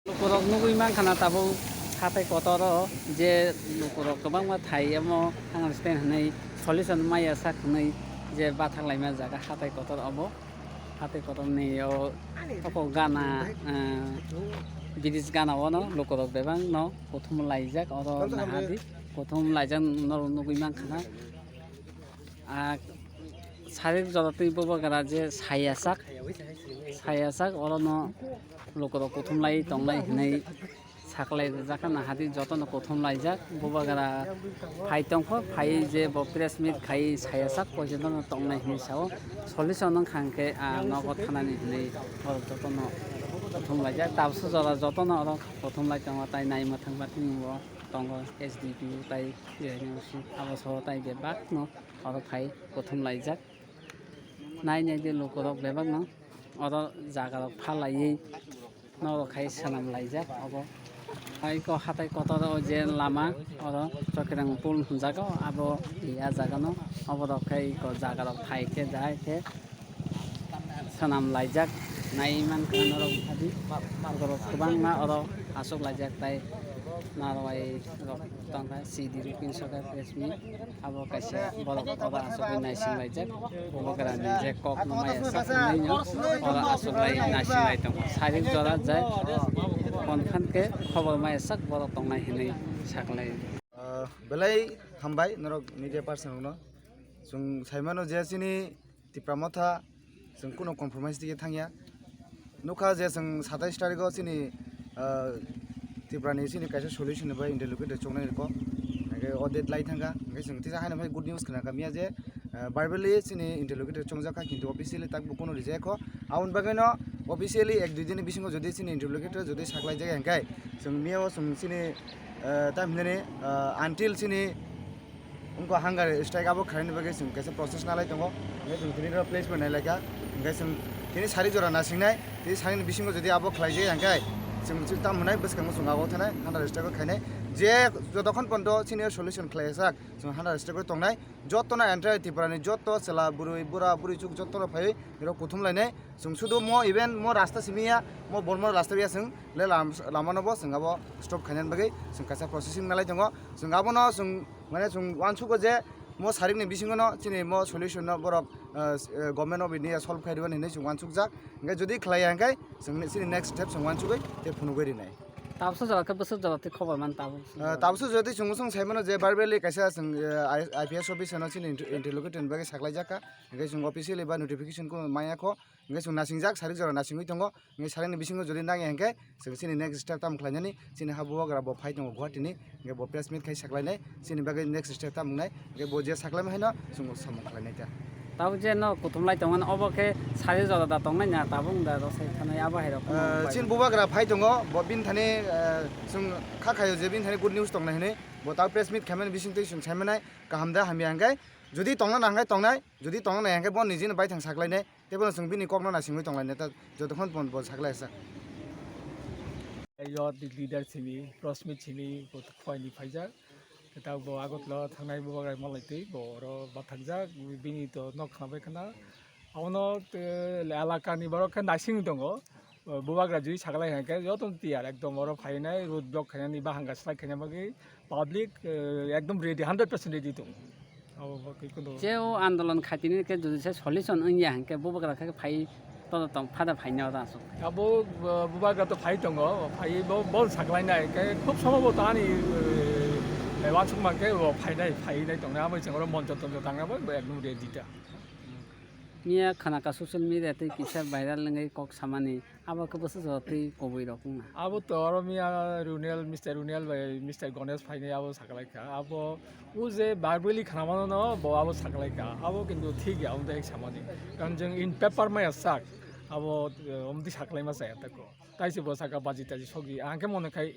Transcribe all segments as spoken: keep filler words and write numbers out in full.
Lukurok nugwi mankha na tabuk hatai kotoro je lukurok kwbangma thai omo understand hwnwi solution maya sak hwnwi je bathak laima jaga hatai kotor obo. Hatai kotorni o oko gana, eh, bridge gana ono lukurok bebak no kuthum laijak oro nahadi kuthum laijak norok nugwi mankha na. Ah, sarik jora twi bubagra je sayasak, sayasak orono lukurok kuthum lai tongnai hinwi saklai rijak kha nahadi jotono kuthum laijak. Bubagra phai tongkho, phai je bo press meet khai sayasak poisono tongnai hinwi sao. Solution wngkha hwnkhe, ah, nogo thanani hinwi borok jotono kuthum laijak. Tabuksa jora jotono oro kuthum lai tongo, tai naima thangma tini bo tongo S D P O tai abo so tai bebak no. Oro phai kuthum laijak. Nai nai de lukurok bebakno oro jagarok phalaiwi norok khai swnam laijak obo. Hai ko hatai kotor o je lama oro Chokirang pul hwnjago abo ya jagano oborok khai ko jagarok phai khe jai khe swnam laijak nai mankha norok hadi borok kwbangma oro aswk laijak tai narwai rok tongkha sidi rok hinwi sokha press meet. Abo kaisa borok oro aswkwi naising laijak. Bubagrani je kok no maya sak hwnwi no oro aswklai naising lai tongo. Sarik jora jai konkhan khe khobor maya sak borok tongnai hinwi saklai. Ah, belai hambai norok media person rokno. Chwng saimano je chini Tipra Motha, chwng kuno compromise twi thangya. Nukha je chwng satais tarikho chini, ah, Tiprani chini kaisa solution bai interlocutor chongnai rwkho. Hingke o date lai thangkha. Hingke chwng tisa haino phai good news khna kamiya je, ah, verbally chini interlocutor chongjakha, kintu officially tak bo kuno rijayakho. Aboni bagwino officially ek dui din ni bisingo jodi chini interlocutor jodi saklai jaya hingke chwng miyao chwng chini, ah, tam hinani, ah, until chini Wngkha hunger strike abo khlaini bagwi chwng kaisa process nalai tongo. Hingke chwng tini oro place bo nailaikha. Hingke chwng tini sari jora nasingnai, tini sari ni bisingo jodi abo khlaijak hingke chwng, chwng tamo hwnai bwskango chwng abo thanai hunger strike o khainai. Je jotokhon pondo chini solution khlaijak chwng hunger strike o tongnai. Jotono entire Tripura ni joto chwla bwrwi bura bwrwi chuk jotono phaiwi oro kuthum lainai. Chwng sudu mo even mo rasta simi ya, mo bormo rasta ya chwng le lam-, lama no bo chwng abo stop khainani bagwi chwng kaisa processing nalai tongo. Chwng abono chwng Mane chwng uansugo je mo sarikni bisingono chini mo solution no borok, eh, eh, government of India solve khai rwani hinwi chwng uansukjak. Hingke jodi khlaiya hingke chwng chini next step chwng uansugwi tei phunugwi rinai. Tabuksa jora khe bwswk jora tei khobor man tabuk. Eh, tabuksa jora tei chwng bwswng sai mano je verbally kaisa chwng, eh, I-, I P S officer no chini inter-, interlocutor ni bagwi saklaijak kha. Hingke chwng officially ba notification ko maya kho. Hingke chwng nasingjak, sarik jora nasingwi tongo. Hingke sarikni bisingo jodi nangya hingke, chwng chini next step tamo khlainani, chini ha bubagra bo phai tongo Guwahati ni, hingke bo press meet khai saklainai, chini bagwi next step tamo wngnai, hingke bo je saklaima haino chwng samung khlainai ta. Tabuk je no kuthum lai tongmani, obo khe sarik jora da tongnai na, tabuk da rw sai thanai, abo hai rok. Eh, chini bubagra phai tongo, bo bini thani, eh, chwng kha khaio je bini thani good news tongnai hinwi, bo ta press meet khaimani bisingtwi chwng saimanai, kaham da hamya hingke, jodi tongna nang khe tongnai, jodi tongna nang khe bo nijini baithang saklainai. Tei bono chwng bini kokno naisingwi tonglainai ta, jotokhon bo, bo saklaijak. Yo leader simi, Prosmit simi, bo Khowai ni phaijak. Ta bo Agartala thangnai bubagra malai twi, bo oro bathangjak, bini to nok khna bai khna. Abono, eh, elaka ni borok khe naisingwi tongo. Bubagra jui saklai hwnkhe jotono tiyar ekdom oro phainai road block khainani bahanga slai khaina bagwi public, eh, ekdom ready, hundred percent ready tongo. Abo bagwi kuno. Je o andolon khatini khe jodi se solution wngya hwnkhe bubagra khe phai todo tong phada phaina oro aswk. Abo, eh, bubagra to phai tongo, phai bo, bo saklainai khe khub somo bo tani, eh, wansuk mankhe bo phainai, phainai tongnai abo chwng oro moncho toncho tangna bo ekdom ready ta. Miya khana ka social media tei kisa viral wngwi kok samani. Abo khe bwswk jora twi kubui rok wngna. Abo to oro miya Runel, Mister Runel bai Mister Ganesh phainai abo saklaikha. Abo o je verbally khnamano no bo abo saklaikha. Abo kintu thik ya, abo dai samani. Karon jeng in paper maya sak. Abo, eh, omtwi saklaima chaya tako. Taise bo saka baji taji sogwi. Ang khe mone khai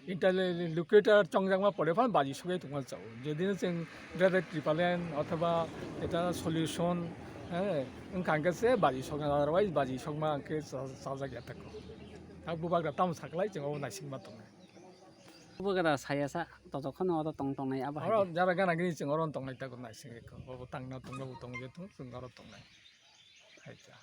interlocutor chongjakma pore phano baji sogwi tongma chao. Jodi no chwng direct repellent othoba eta solution, eh, wngkha hwnkhe se baji sokna, otherwise baji sokma hwnkhe cha-, chajak ya tako. Tak bubagra tamo saklai chwng obo naisingma tongnai. Bubagra saya sa tojokhno oro tong tongnai abo hai. Oro jara gana gini chwng oro tongnai tako naising ekho. Obo tangna tongna bo tong je thung chwng oro tongnai. Hai ta.